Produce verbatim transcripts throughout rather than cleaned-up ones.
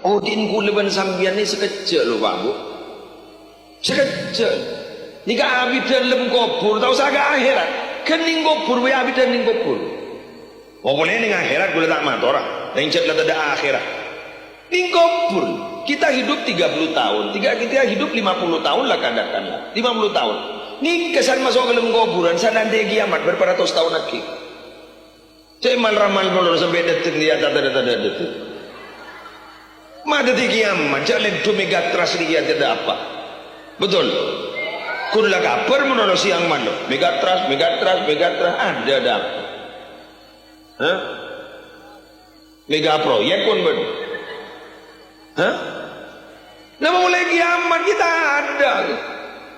Odi'na kaulâ bân sampèyan nè sakejjhâ', lho, Pak, Bu. Sakejjhâ'. Nèka abidhâ è dâlem kobhur, ta' osa ka akhèrat. Ghân nèng kobhur, bhâi abidhâ nèng kobhur. Mon polè nèng akhèrat, kaulâ ta' matora. Nèng jhât la tadâ' akhèrat. Nèng kobhur. Kita hidup tiga puluh tahun. Tiga, kita hidup lima puluh tahun lah katakanlah. Lima puluh tahun. Nèng kèsan maso' ka dâlem kobhurân, sananḍi kiamat, berapa ratus tahun lagi. Cè' mal-ramal malolo sampè' dâteng, ya, tadâ', tadâ', tadâ'. Ma' dhâddhi kiamat, jhâ' lèndhu Megatras nèka tadâ' apa. Betul? Ghun la kabhâr malolo sèyang malem. Megatras, Megatras, Megatras, adâ', adâ' apa. Hah? Mega proyek pon bân. Hah? Napa mulai kiamat kita adâ'?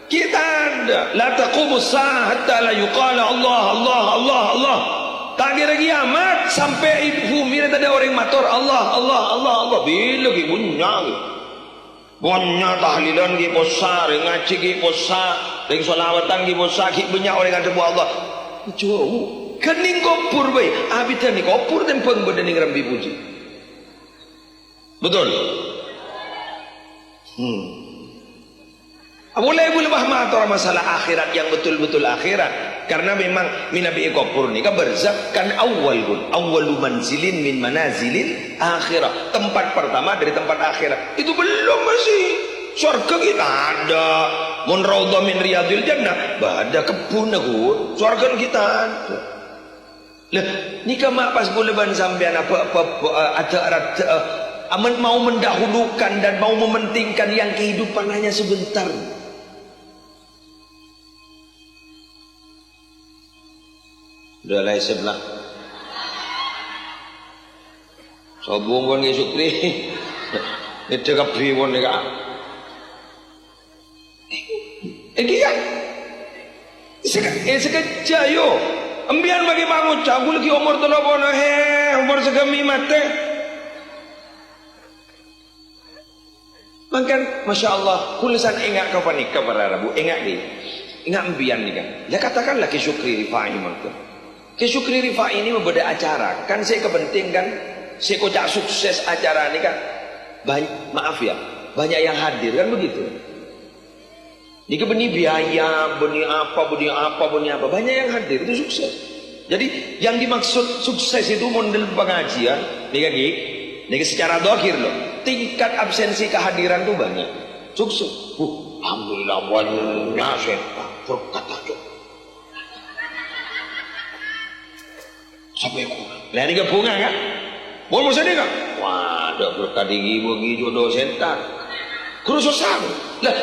Kita adâ'. La taqumus sa'ah hatta la yuqala Allah, Allah, Allah, Allah. Ta' kèra kiamat sampè' è bhumina tadâ' orèng mator Allah, Allah, Allah, Allah. Bilâ ghi' bânnya' ghi'. Bânnya' tahlilan ghi' possa', rèng ngajhi ghi' possa', rèng sholawatan ghi' possa', ghi' bânnya' orèng adhâbu Allah. Jhâu. Ghân nèng kobhur bhâi, abidhâ nèng kobhur tèmbhâng bâdâ nèng rembhi pojhi. Betul? Hmm. Abulâ, bulâ bâh mator masalah akhèrat yang betul-betul akhèrat. Karena memang mènabi è kobhur nèka barzakh kan awwal, ghun. Awwalu manzilin min manazilil akhirah. Tempat pertama dari tempat akhirat. Itu belum masih. Sowarghâ ghi' tadâ'. Mon raudhah min riyadhil jannah, bâdâ kebbhunna, ghun. Sowarghâ ghi' tadâ'. Lah, nèka ma' pas bulâ bân sampèyan apa, apa, apa, eh, ada, ada, eh, amen-, mau mendahulukan dan mau mementingkan yang kehidupan hanya sebentar. Udah lah, isep lah. Sobung pon ghi' Syukri. Ngèdhâ kabbhi pon nèka. Èngghi, ya. Seke-, eh, sakejjhâ', yo. Empèyan maghi pangoca', "Ghulâ ghi' omor tello polo, he, omor saghâmè matè." Mangkana, masya Allah, kaulâ san enga' ka panèka, para rabu, enga' ghi. Enga' empèyan nèka. La, katakanlah Kè Syukri Rifai mangkèn. Kè Syukri Rifai nèka bâdâ acara, kan sè èkapentingkan, sè èkoca' sukses acara nèka, bany-, maaf ya, banyak yang hadir, kan begitu? Nèka bânnè biaya, bânnè apa, bânnè apa, bânnè apa. Banyak yang hadir, itu sukses. Jadi, yang dimaksud sukses itu mon dâlem pangajiân, nèka ghi, nèka secara zahir loh. Tingkat absensi kehadiran tuh banyak. Sukses. Uh, alhamdulillah, bânnya' sè berkat, Cok. Sampè' kurang. Lah, nèka bhunga, kan? Mon mosè nèka, waduh, berkat ghi, bâgi jodoh sèntar. Ghuru sossa. Lah,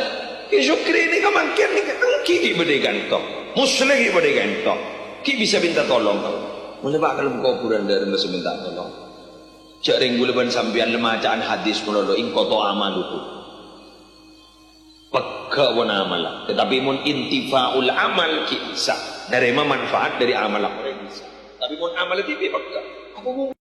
Kè Syukri nèka mangkèn nèka, èngghi ghi' bâdâ è kanto. Musleh ghi' bâdâ è kanto. Ghi' bisa minta tolong, kan? Mula bâ' ka dâlem kobhurân dâ' remma sè minta tolong. Jhâ' rèng bulâ bân sampèyan la maca'an hadis malolo, "Inqata'a amaluhu." Pegghâ' pon amalla. Tetapi mon intifa'ul amal, ghi' bisa. Narèma manfaat dâri amalla orèng bisa. Tapi mon amalla dhibi' pegghâ'. Apa bu-